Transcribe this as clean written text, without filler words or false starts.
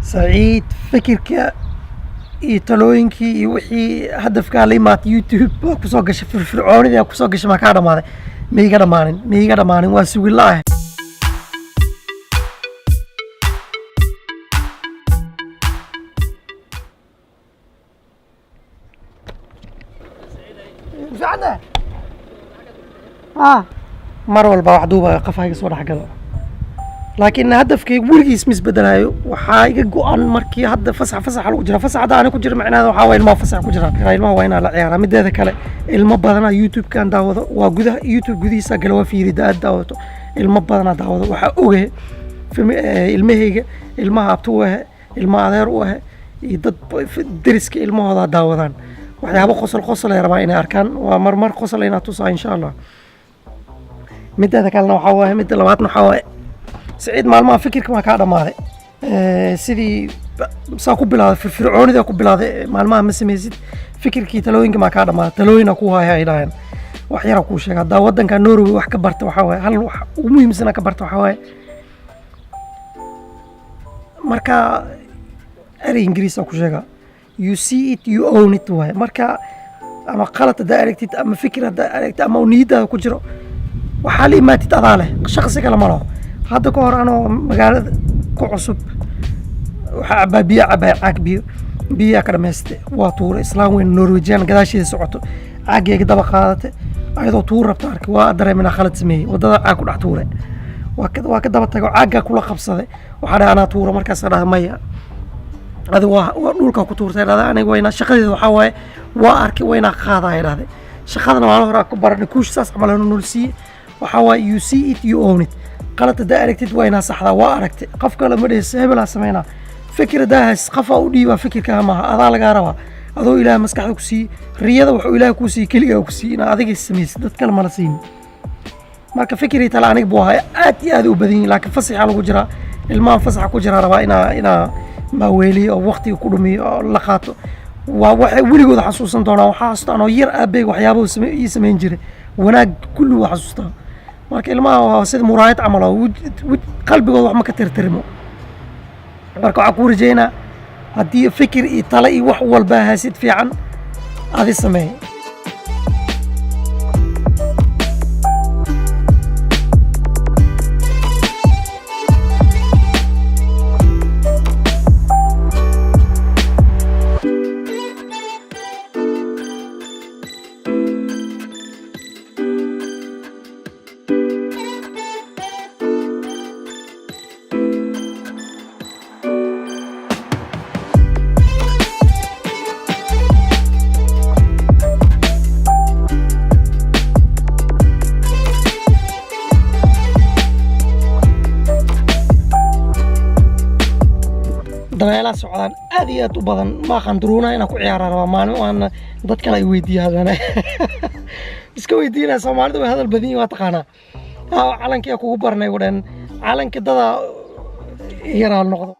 Saciid, fikirka iyo talooyinkii iyo wixii hadafkaa la imaatay YouTube waa kusoo gashay, firfircoonidii aa kusoo gashay, maa kaa dhamaaday? Ma iga dhamaanin, ma iga dhamaanin, waa sugi la-ah. Fiicanta ah, mar walba wax duubaya qof ha iga soo dhex galo, laakiin hadafkayga weligiis ma isbedelaayo. Waxaa iga go-an markii hadda fasax, fasaxa lagu jira, fasax hadda ani ku jira, macnaheeda waxaa waye ilmaha fasax ku jira, ilmaha waa inaa la ciyaaraa. Mideeda kale, ilmo badanaa YouTube-kan daawado, waa gudaha YouTube gudihiisa gala, waa fiirida aad daawato, ilmo badanaa daawado. Waxaa ogahay ilmahayga, ilmaha abti u ahe, ilmaha adeer u ahe iyo dad deriska ilmahooda daawadaan. Waxyaabo qosol qosol ay rabaan inay arkaan, waa marmar qosol inaa tusaa, insha Allah. Mideeda kalena waxaa waaye, midda labaadna waxaa waaye, Saciid, maalmaha fikirka waa kaa dhammaaday. Sidii saa ku bilaaday, firfircoonida ku bilaaday, maalmaha ma samaysid. Fikirkii talooyinka maa kaa dhammaaday? Talooyina ku haya ay dhaheen. Wax yara kuu sheega: haddaa waddanka Norway wax ka barta, waxaa waaye hal wax ugu muhiimsana ka barta waxaa waaye, marka erey Ingiriis ku sheega, "You see it, you own it" waaye. Marka ama qalad haddaa aragtid, ama fikir haddaa aragtid, ama niyadaada ku jiro, waxaa la imaatid adaa leh, shaqsi kale ma laho. Hadda ka hor anoo magaalada ku cusub, waxaa cabaa biyo, cabaa caag biyo, biyaa ka dhamaystay, waa tuuray. Islaan weyn Norwegian gadaasheeda socoto, caagayga daba qaadatay, ayadoo tuur rabta arkay. Waa dareeminaa khalad sameeyey, waddada caag ku dhex tuuray. Waa ka daba tago, caaggaa kula qabsaday. Waxaa dhahay, "Anaa tuura." Markaasa dhahay, "Maya, adi waa dhulka ku tuurtay." Dhahday, "Aniga wayna shaqadeeda waxaa waaye, waa arkay, waynaa qaadaya." Dhahday, "Shaqadana maalin hore ku baranay kuush saas camal anu nol siiye." Waxaa waaye, you see it, you own it. Qalad haddaa aragtid, waa inaa saxdaa. Waa aragtay, qof kale ma dhehis hebelaa sameynaa. Fikir haddaa hays, qofaa u dhiibaa fikirkaa maaha, adaa lagaa rabaa. Adoo Ilaah maskaxda ku siiyey, riyada wuxuu Ilaah kuu siiyey, keligaa ku siiyey, inaa adiga samaysid, dad kale mala siinin. Marka fikirii tale aniga buu ahay aad iyo aad u badan yihin, laakiin fasaxa lagu jiraa, ilmahan fasaxa ku jiraa, rabaa inaa maaweeliyo oo waqtiga ku dhumiyo oo la qaato. Waa waxay weligooda xasuusan doonaan. Waxaa xasuusta anoo yar aabeyga waxyaabahu ii samayn jiray, wanaag kulli waa xasuustaa. Marka ilmaha waa sida muraayad camal oo qalbigooda wax ma ka tirtirmo. Marka waxaa kuu rajeynaa, haddii fikir iyo tale iyo wax walba haysid fiican, adi sameey. Dabeelaa socdaan aad iyo aad u badan. Ma aqaan, duruunaha inaan ku ciyaara rabaa maalin, waana dad kale ay weydiiya, haddana iska weydiinaya. Soomaalidu way hadal badan yihin, waa taqaanaa. Calankii kugu barnay, wadhan calanka dada yaraa noqdo.